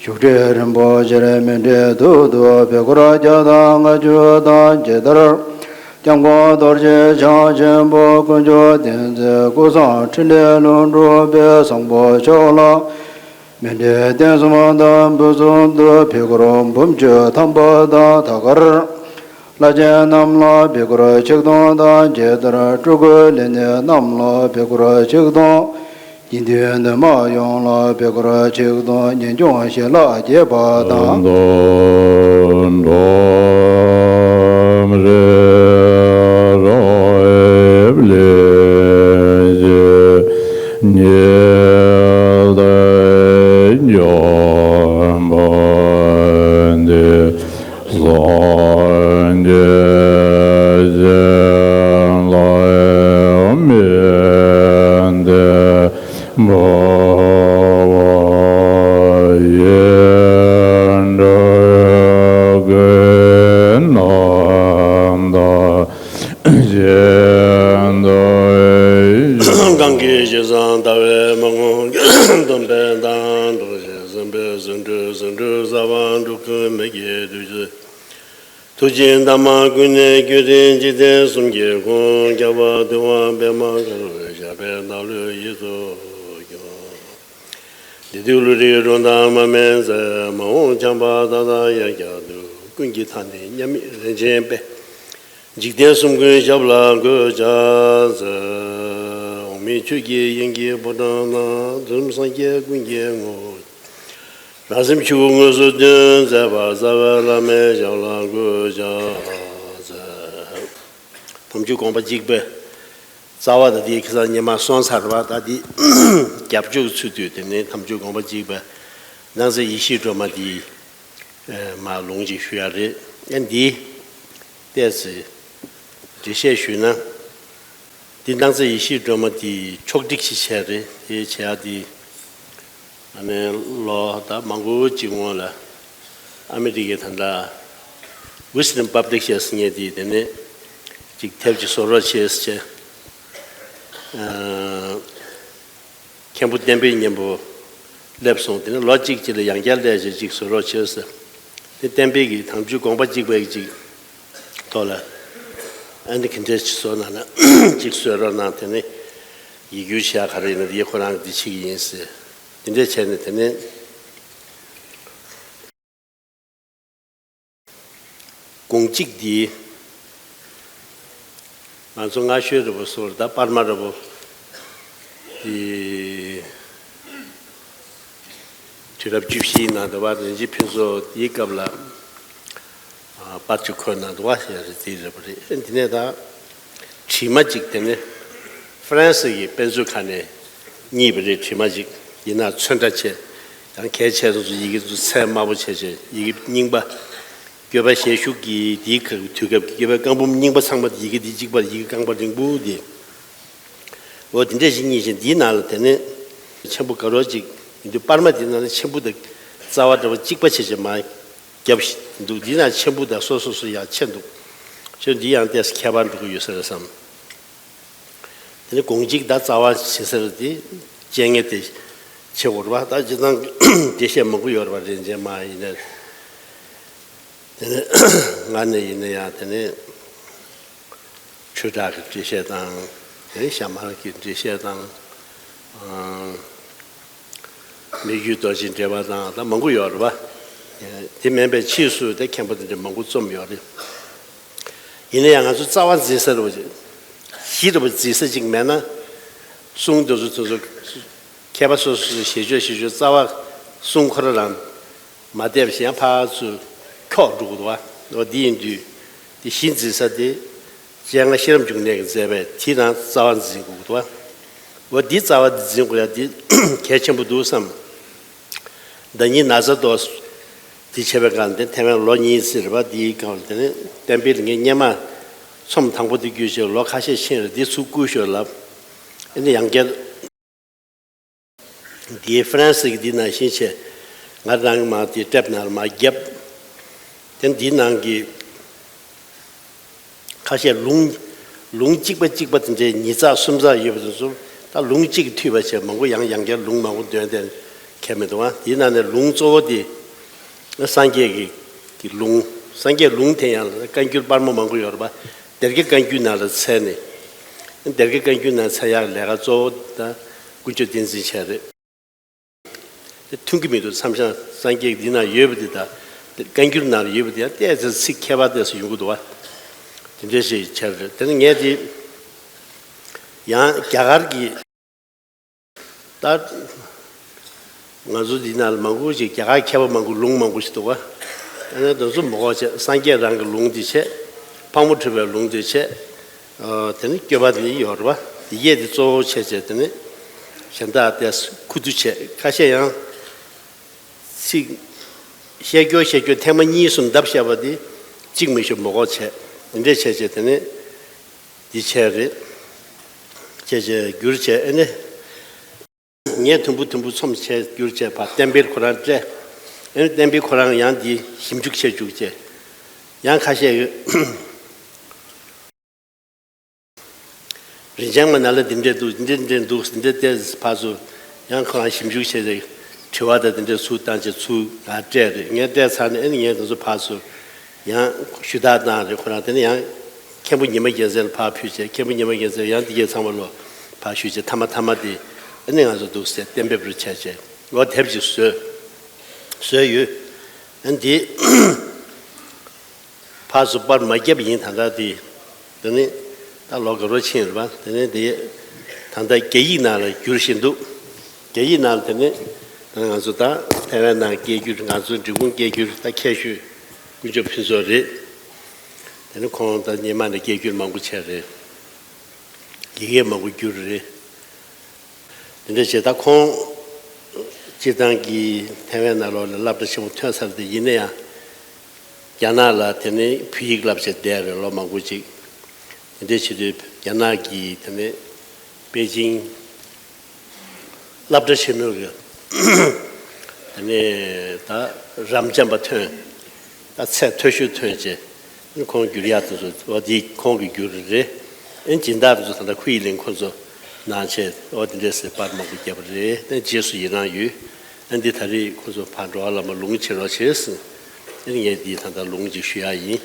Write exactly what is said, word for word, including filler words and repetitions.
བཞུགས་ཁྲི་རིན་པོ་ཆེར་མཎྜལ་དུ་བསྡུ་བའི་སྐོར་བརྒྱ་དང་ལྔ་བཅུ་དང་ཇི་ལྟར། སྐྱབས་མགོན་རྡོ་རྗེ་འཆང་ཆེན་པོ་དཀོན་མཆོག་བསྟན་འཛིན་ཀུན་བཟང་འཕྲིན་ལས་ལྷུན་གྲུབ་པའི་བཟང་པོ་མཆོག་ལ། མཎྜལ་རྟེན་གསུམ་དང་ཕུན་སུམ་ཚོགས་པའི་ཕུད་སྐོར་འབུམ་བཅུ་ཐམ་པ་དང་ད་གར། བླ་ཆེན་རྣམས་ལ་ཕུད་སྐོར་ཆིག་སྟོང་དང་ཇི་ལྟར་སྤྲུལ་སྐུ་ལས་སྣེ་རྣམས་ལ་ཕུད་སྐོར་ཆིག་སྟོང་། དགེ་འདུན་འདུས་མ་ཡོངས་ལ་ཕུད་སྐོར་ཆིག་སྟོང་ཉིན་གུང་ཞལ་ལག་རྒྱས་པ་དང་། སངས་རྒྱས་བྱིན་རླབས་སྨིན་ཏེ་འབར་བ་ཡི། འགྲོ་ཀུན་རྣམ་དག་བཞིན་དུ་གང་གི་ཞིང་སར་ཟླ་བའི་མར་ངོ་སྟོན་པའི་མདངས། འགྲོ་བཞིན་བཟང་པོའི་ཟེའུ་འབྲུ་ཟེའུ་འབྲུ་ཟ་བར་འགྲོ་ཀུན་མི་སྐྱེ་དུས་སུ། ཐུགས་རྗེའི་འདབ་མ་ཀུན་ནས་བསྐྱོད་དེ་འཇིག་རྟེན་གསུམ་གྱི་ཁམས། ཁྱབ་པ་འདུལ་བ་པདྨ་དཀར་པོའི་ཞབས་པད་བདག་བློའི་ཡིད་དུ་འགྱུར། འདི་དུས་ཀླུ་རིགས་རོ་དང་མ་སྨད་མཛད། མ་འོངས་བྱམས་པ་མཐའ་དག་ཡང་བསྐྱར་དུ། ཀུན་གྱི་མཐའ་ནི་མཉམ་མེད་རིན་ཆེན་དཔལ། འཇིག་རྟེན་གསུམ་མགོན་ཞབས་ལ་འགོད་བྱ་མཛད། འོག་མིན་ཆོས་ཀྱི་དབྱིངས་ཀྱི་ཕོ་བྲང་ན། འཛུམ་སངས་རྒྱས་ཀུན་གྱི་ངོ་བོ། རང་སེམས་ཆོས་སྐུ་དངོས་སུ་སྟོན་མཛད་པ། རྩ་བའི་བླ་མའི་ཞབས་ལ་འགོད་བྱ་མཛད། དམ་ཆོས་དགོངས་པ་གཅིག་པའི་རྩ་བ་དང་དེའི་ཁ་སང་ཉི་མ་སོང་ཚར་བ་དང་དེ་རྒྱབ་ཕྱོགས་ཚུལ་དུ་དེ་ནི་དམ་ཆོས་དགོངས་པ་གཅིག་པའི་སྣང་ཚད་ཡེ་ཤེས་སྒྲོན་མ་དེའི་མར་ལུང་ཅིག་ཞུ་ཡ་རེད། ཨ་འདི་ཏོག་ཙམ་འགྲེལ་བཤད་ཞུས་ན། འདི་སྣང་ཚད་ཡེ་ཤེས་སྒྲོན་མ་དེ་ཕྱོགས་སྒྲིག་ཅིག་བྱས་རེད། དེ་བྱས་ཡ་དེ་ཨ་ནི་ལོ་ད་མང་པོ་ཅིག་སྔོན་ལ་ཨ་མི་རི་ཀའི་ད་ལྟ་ཝི་སི་ཌམ་པབ་ལིག་ཤེར་ཟེར་མཁན་དེ་དེ་ནས་ཅིག་དེབ་ཅིག་བཟོ་རོགས་བྱས་ཟེར་བྱས། མཁན་པོ་བསྟན་པའི་སྙིང་པོ་སླེབས་སོང་། དེ་ནས་ལོ་གཅིག་ཅིག་ལ་ཡང་བསྐྱར་སླེབས་བྱས་ཅིག་བཟོ་རོགས་བྱས་ཟེར། དེ་བསྟན་པའི་གི་དམ་ཆོས་དགོངས་པ་གཅིག་པའི་གི་ཅིག་ཐོག་ལ་ཨ་ནི་གི་འདྲས་ཅིག་བཟོ་གནང་ན་ཅིག་བཟོས་རོགས་གནང་། དེ་ནས་ཡིག་སྒྱུར་བྱས་ག་རེ་ཡིན་ན་དེ་ཁོ་རང་གི་དེ་བྱེད་ཀྱི་ཡིན་ཟེར། དེ་འདྲས་བྱས་ནས་དེ་ནས། དགུང་གཅིག་འདི་ང་ཚོ་སྔ་ཤོས་རེད་པོ་སོར་ད་པར་མ་རེད་པོ་འདི་དུས་རབས་བཅུ་བཞིའི་ནང་དུ་བ་རིན་ཆེན་ཕུན་ཚོགས་འདིའི་སྐབས་ལ་པར་ཅིག་འཁོད་གནང་འདུག་བ་ཞེས་རེད། འདི་རེད་པོ་རེད། འདི་ནས་ད་བྲིས་མ་ཅིག་དེ་ནི་ཧྥ་རན་སི་གི་དཔེ་མཛོད་ཁང་ནས་རྙེད་པ་རེད། བྲིས་མ་ཅིག་ཡིན་ན་ཚོན་ཁྲ་ཆེ། ཡང་གལ་ཆེ་སོང་ཚོ་ཡི་གེ་ཚོ་ཚད་དམའ་པོ་བྱས་བྱས་ཡི་གེ་རྙིང་པ། སྐྱོབ་པ་ཞལ་བཞུགས་ཀྱི་དེའི་སྐབས་དུས་སྐབས་ཀྱི་སྐྱོབ་པའི་བཀའ་འབུམ་རྙིང་པ་ཚང་མ་ཡི་གེ་འདི་གཅིག་པར་ཡི་གེ་རྐང་པ་རིང་པོ་དེ། འོ་དེ་འདྲ་ཞིག་རྙེད་བཞིན་འདིའི་ནང་ལ་དེ་ནས་ཆེན་པོ་དགའ་རོགས་ཅིག་ཡིན་དུས་པར་མ་དེའི་ནང་ལ་ཆེན་པོ་དང་རྩ་བ་འདྲ་བ་གཅིག་པ་བྱས་བྱས་མ་བརྒྱབ་འདུག་འདིའི་ནང་ཆེན་པོ་དང་སོ་སོ་སོ་ཡང་ཆེ་འདུག་ཁྱོད་འདི་ཡང་ཏོག་ཙམ་ཁྱད་པར་འགྲོ་གི་ཡོད་ས་རེད་བསམ། དེ་ནི་དགུང་གཅིག་ད་རྩ་བ་ཞེས་ཟེར་དེ་སྤྱན་ངེས་དེ་ཆེ་བོར་བ་ད་སྤྱིར་བཏང་འགྲེལ་བཤད་མང་པོ་ཡོད་རེད་བ། རིན་ཆེན་མ་ཡིན་ནའི་དེ་ནི་ང་ནི་ཡིན་ན་ཡང་དེ་ནི་ཆོས་གྲགས་ཀྱི་འགྲེལ་བཤད་དང་དེ་ནི་ཞྭ་དམར་གྱི་འགྲེལ་བཤད་དང་། མི་བསྐྱོད་རྡོ་རྗེའི་འགྲེལ་པ་དང་ད་མང་པོ་ཡོད་རེད་བ། དེ་མིན་པའི་ཕྱིས་སུ་དེ་མཁན་པོ་དེ་འདྲ་མང་པོ་རྩོམ་ཡོད་རེད། ཡིན་ན་ཡང་ང་ཚོ་རྩ་བ་འཛིན་ས་རེད་བ། གཞི་རེད་བ་འཛིན་ས་ཅིག་མེད་ན། གསུང་དེ་ཚོ་དེ་ཚོ་མཁས་པ་སོ་སོ་སོ་ཞེ་ཆོག་ཞེ་ཆོག་རྩ་བ་གསུང་ཁོ་རང་རང་མ་བསྡད་པ་ཞིག་ཡང་ཕར་ཚུར་འཁྱོག་འགྲོ་གི་འདུག་བ། འོ་འདི་ཡིན་དུས་དེ་གཞི་འཛིན་ས་དེ། སྤྱན་སྔ་ཤེས་རབ་འབྱུང་གནས་ཀྱི་མཛད་པས་དེ་རང་རྩ་བ་འཛིན་དགོས་ཀྱི་འདུག་བ། འོ་འདི་རྩ་བ་འཛིན་དགོས་ཡ་འདི་གལ་ཆེན་པོ་འདུག་བསམ། ཟླ་ཉིན་ན་ཚ་ཏོག་དེ་བྱས་པའི་སྒང་དེ་ཐེ་ཝན་ལོ་གཉིས་ཙམ་རེད་པ། འདིའི་སྒང་དེ་ནས་བསྟན་པའི་ལས་འགན་སྔོན་མ་ཚོམས་དང་པོ་དེ་བརྒྱུད་བྱས་ལོ་ཁ་ཤས་ཕྱིན་རེད། འདི་ཚུར་བསྐུར་ཤོག་ལབ། ཨ་ནི་ཡང་བསྐྱར། འདིའི་ཧྥ་རན་སི་གི་འདི་ནང་བཞིན་བྱས་ང་རང་མ་དེ་ཊེབ་ནང་ལ་མ་བརྒྱབ། དེ་འདི་ནང་གི་ཁ་ཤས་ལུང་ལུང་གཅིག་པ་གཅིག་པ་དེ་འདྲའི་ཉིས་ཚག་སུམ་ཚག་ཡོད་པ་དེ་ཚོ་ད་ལུང་གཅིག་གིས་འཐུས་པ་བྱས་མང་པོ་ཡང་ཡང་བསྐྱར་ལུང་མང་པོ་འདོན་ཏེ་མཁས་ བྱས་མི་འདུག་ཨ། དེའི་ནང་ནས་ལུང་གཙོ་བོ་དེ་སངས་རྒྱས་ཀྱི་ཀྱི་ལུང་། སངས་རྒྱས་ལུང་དེ་ཡང་བཀའ་འགྱུར་སྤར་མོ་མང་པོ་ཡོད་རེད་པ། སྡེ་དགེ་བཀའ་འགྱུར་ནང་ལ་འཚལ་ནས། སྡེ་དགེ་བཀའ་འགྱུར་ནང་འཚལ་ཡག་ལས་ཀ་གཙོ་བོ་ད་དཀོན་མཆོག་བསྟན་འཛིན་བྱས་རེད། དེ་མཐུན་གྱི་མི་འདུག་མཚམས་བཞག་སངས་རྒྱས་འདི་ན་ཡོད་པ་འདི་དང་། བཀའ་འགྱུར་ནང་ཡོད་པ་འདི་ཡང་ཏོག་ཙམ་ཚིག་ཁྱད་པར་ཏོག་ཙམ་ཡོང་གི་འདུག་བ། དེ་འདྲ་ཞིག་བྱས་རེད། དེ་ནི་ངས་འདི་ཡང་རྒྱ་གར་གྱི་ད་ང་ཚོ་འདི་ནང་ལ་མང་པོ་ཞིག་རྒྱ་གར་མཁས་པ་མང་པོ་ལུང་མང་པོ་ཞིག་འདུག་བ། ཨ་ནི་དེ་ཚོ་མ་གོ་བྱས། སངས་རྒྱས་རང་གི་ལུང་འདི་བྱས། ཕག་མོ་གྲུ་པའི་ལུང་འདི་བྱས། ཨ། དེ་ནི་བསྐྱོད་པ་འདི་ཡོད་རེད་བ། འདི་གས་འདི་གཙོ་བོ་བྱས་བྱས། དེ་ནི་གཞན་དག་དེ་ཁུ་བསྡུ་བྱས། ཁ་ཤས་ཡང་ཚིག་བཤད་རྒྱུ་བཤད་རྒྱུ་ཐེངས་མ་གཉིས་གསུམ་ལྡབ་བཤད་པ་འདི་གཅིག་མི་ཤོད་མ་གོ་བྱས། འདི་འདྲས་བྱས་བྱས། དེ་ནི་འདི་བྱས་རེད། བྱས་བྱས་བསྒྱུར་བྱས། ཨ་ནི་ངས་དུམ་བུ་དུམ་བུ་ཚོམས་བྱས་བསྒྱུར་བྱས་ཕར་གཏན་འབེབས་ཁོ་རང་སྤྲད། ཨ་ནི་གཏན་འབེབས་ཁོ་རང་ཡང་འདི་ཞིབ་འཇུག་བྱས་བཅུག་བྱས། ཡང་ཁ་ཤས་ཡོད། རིན་ཆེན་མ་ནང་ལ་འདི་འདྲས་འདུག་འདི་འདྲས་འདུག་འདི་འདྲས་ཏོག་ཙམ་ཕར་ཚུར་ཡང་ཁོ་རང་ཞིབ་འཇུག་བྱས་ཏེ། དྲི་བ་དང་འདི་འདྲས་ཚུར་བཏང་བྱས་ཚུར་ང་སྤྲད་རེད། ངས་སྤྲད་ཚར་ནས་ཨ་ནི་ངས་དེ་ཚོ་ཕར་ཚུར་ཡང་ཞུ་དག་བཏང་རེད། ཁོ་རང་དེ་ནས་ཡང་མཁན་པོ་ཉི་མ་རྒྱལ་མཚན་ལ་ཕར་ཕུལ་བྱས། མཁན་པོ་ཉི་མ་རྒྱལ་མཚན་ཡང་འདི་གས་ཚང་མ་ལོ་ཕར་ཞུས་བྱས། མཐའ་མ་མཐའ་མ་དེ་ཨ་ནི་ང་ཚོ་འདུག་ཟེར་གཏན་འབེབས་རུ་བྱས་བྱས། འོ་དེབ་ཅིག་བཟོས། བཟོས་ཡོད། ཨ་ནི་འདི་ཕར་ཚུར་པར་མ་བརྒྱབ་ཡིན། ད་ལྟ་དེ། དེ་ནི་ད་ལོ་འགའ་རོ་ཕྱིན་རེད་པ། དེ་ནི་དེ་ད་ལྟ་རྒྱ་ཡིག་ནང་ལ་བསྒྱུར་བཞིན་འདུག་རྒྱ་ཡིག་ནང་ལ་དེ་ནི་ང་ཚོ་ད་ཐའེ་ཝན་ནང་སྐད་སྒྱུར། ང་ཚོ་འབྲི་གུང་སྐད་སྒྱུར་ད་མཁས་ཤོས་དཀོན་མཆོག་ཕུན་ཚོགས་རེད། དེ་ནི་ཁོང་ད་སྔོན་མ་ནས་སྐད་སྒྱུར་མང་པོ་བྱས་རེད། ཡི་གེ་མང་པོ་བསྒྱུར་རེད། དེ་འདྲ་བྱས། ད་ཁོང་སྤྱིར་བཏང་གི་ཐའེ་ཝན་ནང་ལོགས་ལ་སློབ་གྲྭ་ཆེན་མོ་ཐོན་ཚར་ཏེ། ཡིན་ན་ཡང་རྒྱ་ནག་ལ་དེ་ནས་བོད་ཡིག་བསླབ་བྱས་བསྡད་རེད་ལོ་མང་པོ་ཅིག་དེ་འདྲ་བྱེད་དུས་རྒྱ་ནག་གི་དེ་ནས་པེ་ཅིང་སློབ་གྲྭ་ཆེན་མོ་གི་དེ་ནས་ད་རབ་འབྱམས་པ་ཐོན། ད་ཚད་མཐོ་ཤོས་ཐོན་བྱས། ཁོང་བསྒྱུར་ཡག་དེ་ཚོ་འོ་དེ་ཁོང་གིས་བསྒྱུར་རེད། ཨེ་སྦྱིན་བདག་དེ་ཚོ་ད་ལྟ་ཁུ་ཡི་ལིང་ཁོ་ཚོ་ནང་བྱས། འོ་དེ་འདྲས་སེ་པར་མང་པོ་བརྒྱབ་པ་རེད། ཨེ་རྗེས་སུ་ཡི་རང་ཡོད། ཨེ་འདི་ད་རེས་ཁོ་ཚོ་ཕར་འགྲོ་བ་ལ་མ་ལུང་བྱེད་རོགས་བྱས་ཟེར། ཨེ་ངས་འདི་ད་ལྟ་ལུང་ཅིག་ཞུ་ཡག་ཡིན།